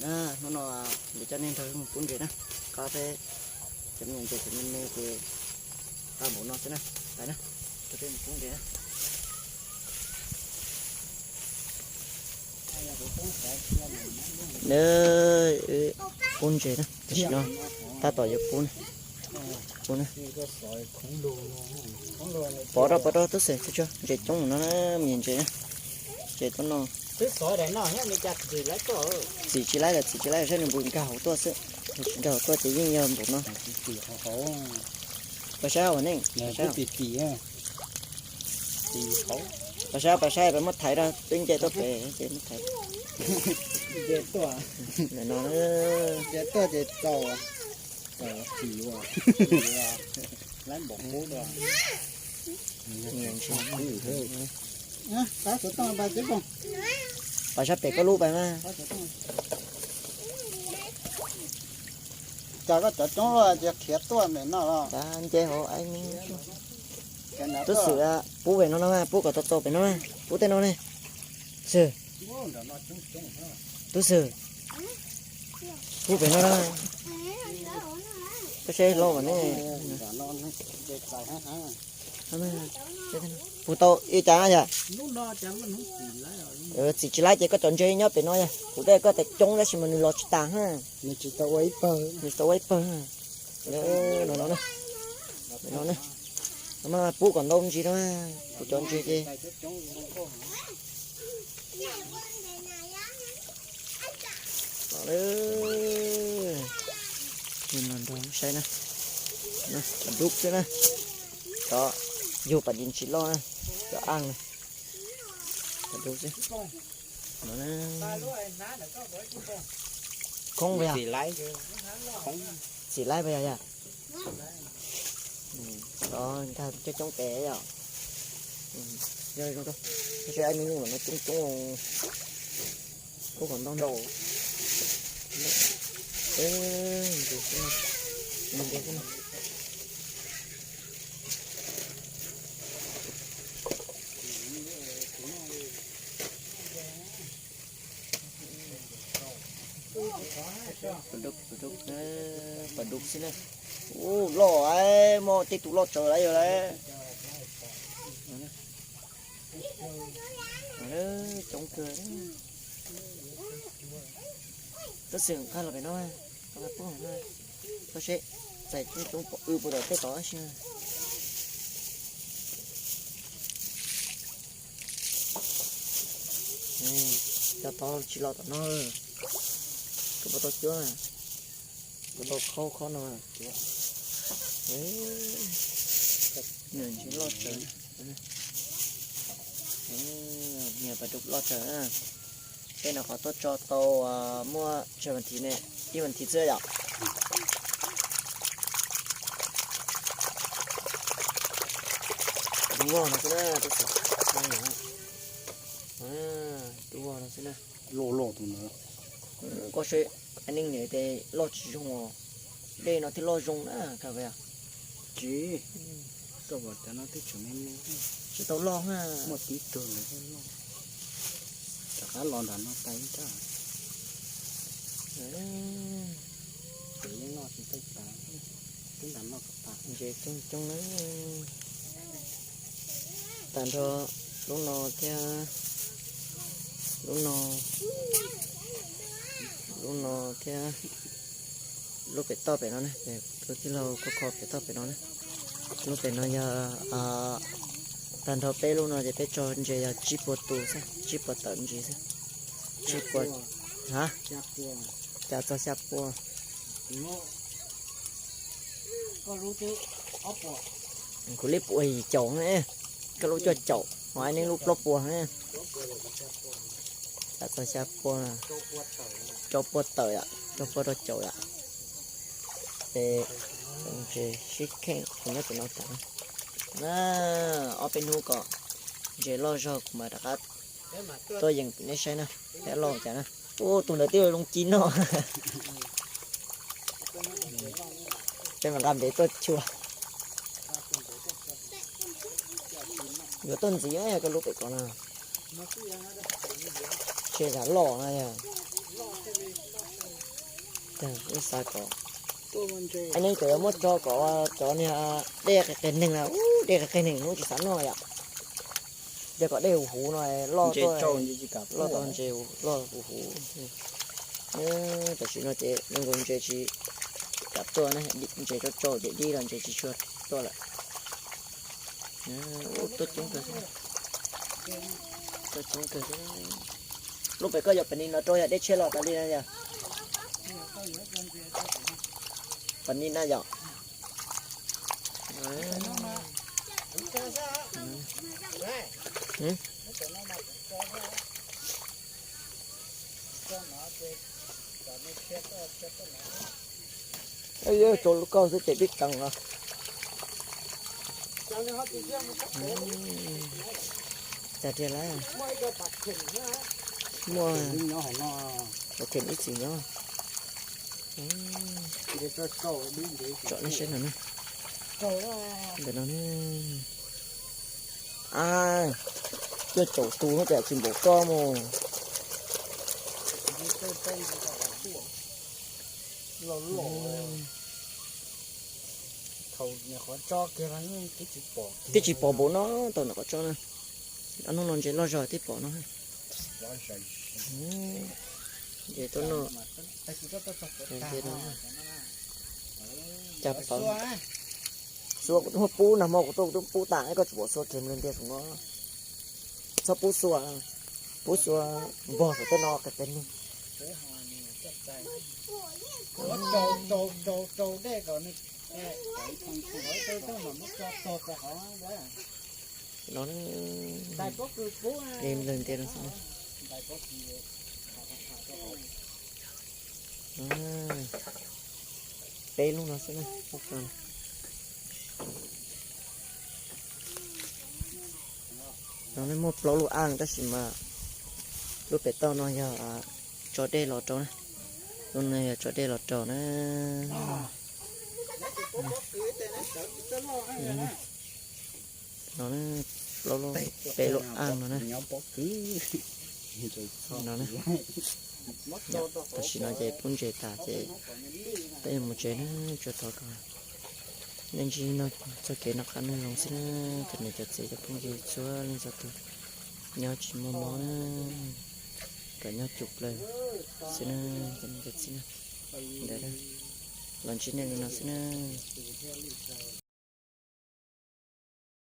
Hnub no ces coj nej nrog mus pub ntses na. Qab peb cov me ntses cov me me ces tau npaum no xwb na. Pais na, coj peb mus pub ntses na. Pub ntses na, tam sim no tab tom yuav pub na. Pub na. Pov rau, pov rau tub xwm, ntses coob no na, me ntses na. Ntses tuaj no. Txim tsis laib lawm, txim tsis laib lawm, saib nws npus nkag hauv tuaj xwb. Nws tsis nkag hauv tuaj ces yeej yog npaum no. Pais saib ua neej. Pais saib, pais saib, pais muab thaiv rau twb nce tuaj pem ces muab thaiv. No, pais saib pem koj lub pais mas. Cas koj cov coob luaj ces khiav tuaj pem no los? Nce hauv ai me. Tub xwm, pub pem no no mas, pub kom tau tau pem no, pub tej no ne. Xwm, tub xwm, pub pem no no. Koj saib loj mas ne. Puas tau ib cas yom? Txim tsis laib ces koj cov ntses nyob pem no yom, kuv tej koj tas coob tab sis mas nws los tsis tas ha. Nws tsis tau ua ib pawg. No no, no mas pub kom ntau ntsis no, kuv cov ntses ces no, nrog saib na. Pas dub xwb na. Cov yug pas dis ntsis loj na, cov aj na. Pas dub xwb. Khoob puas yog? Txim laib puas yog yom? Cov nkag coob coob pem yom. Saib ai me me mas no coob coob. Ub, qhov ntau ntau. Pas dub xwb na. Ub, loj, muaj tej tus loj tsawv lawm yog lawm. Coob kawg. Tab sis qab los pem no, koj seb txais coob coob pom wb puas tau tej tod tab sis. Cov tod tsis los tom no. Koj puas tau cuab na? Puas tau khaub khob no? Nws ntsis loj tsawv. Niag pas dub loj tsawv na. Peb no qhov tuaj tso tau muaj tsawg vas thiv ne, ib vas thiv xwb yom. Dub vog no xwb na, tus xwm. Dub vog no xwb na. Loj loj tus na. Koj seb, neej niam tes loj tsis zoo os. Dej no thiaj loj zoo na, kawg yog. Tsis, koj pom cov no twb tseem me me. Tsis tau loj na. Muaj tib tug ntawd thiaj loj. Rov qab los nram no tas ib rab. Ces yeej noj tsis tau tas, twb nram no kom tas. Ntses coob coob na. Tag nrho lub no thiab lub no, lub no thiab lub pem toj pem no na, tus tij laug kho kho pem toj pem no na. Lub pem no yog, tag nrho peb lub no ces peb tso ntses yog tsib puas tus xwb, tsib puas tawm ntses xwb. Tsib puas, ha, xya txog xya pua. Kuv lub pua yim caum ne, koj lub cuaj caum, ho nej lub plaub puas ne. Xya txog xya pua, rau pua tawm yom, rau pua rau caum yom. Ces ntses sib kheej kuv nyob pem no tas na. Ob peb hnub kom ntses loj zog kuv mam rov qab tuaj yees nej saib na, thiab loj cas na. Ub, tus ntawd twb zoo ci noj. Peb mam nqa npev tuaj chua. Yuav tuaj ntxiv yog koj lub pem ko no. Tshe zam loj na yog. Ib xav kom, nej cov yuav muab tso kom cov niag dej qias qias neeg na, dej qias qias neeg lub tsis xav noj yom. Ces kom dej huv huv no loj tuaj, loj tau ntses loj huv huv. Tam sim no ces zoo nkaus ntses tsis kam tuaj na, ntses tsau tsau ces dib los ntses tsis tshua tuaj lawm. Tuaj coob kawg, tuaj coob kawg. Lub pem koj yog pem ni no rau yog dej tshiab los tas li na yog? Pem ni na yom? Tso lub kauj xwb ces pib qees los. Cas tiag lawm. Muaj, ua kheem ib txwm nyob. Tsom nej saib no na. Ntawm no ne. A, cuaj caum tus no cas tsis npaum koj mus. Twb tsis pom npaum no tau ntawm qhov tsob na. Ob hnub no ntses loj zog twb pom no. Ntses tuaj noj. Cas pom. Xua kuv twb muab pub nag hmo kuv tuaj kuv twb pub tas, koj tsis pom xua kiag li ntiag saum no. Txhob pub xua, pub xua npog saum tej no qias qias neeg. No, li ntiag no xwb. Peb lub no xwb na. No muaj plaub lub aj tab sis mas lub pem toj no yog tso dej los rau na. Lub no yog tso dej los rau na. No, plaub lub, peb lub aj no na. No na. Tam sim no ces pub ntses tas ces peb yuav mus tsev na, tsuas thov kom nej ntsib txoj kev noj qab nyob zoo xwb na, cov niam cov txiv cov phooj ywg txhua leej txhua tus nyob tsis muaj mob na, kom nyob cum plaws xwb na, cov niam cov txiv na. Ntawd los ntsib nej li no xwb na.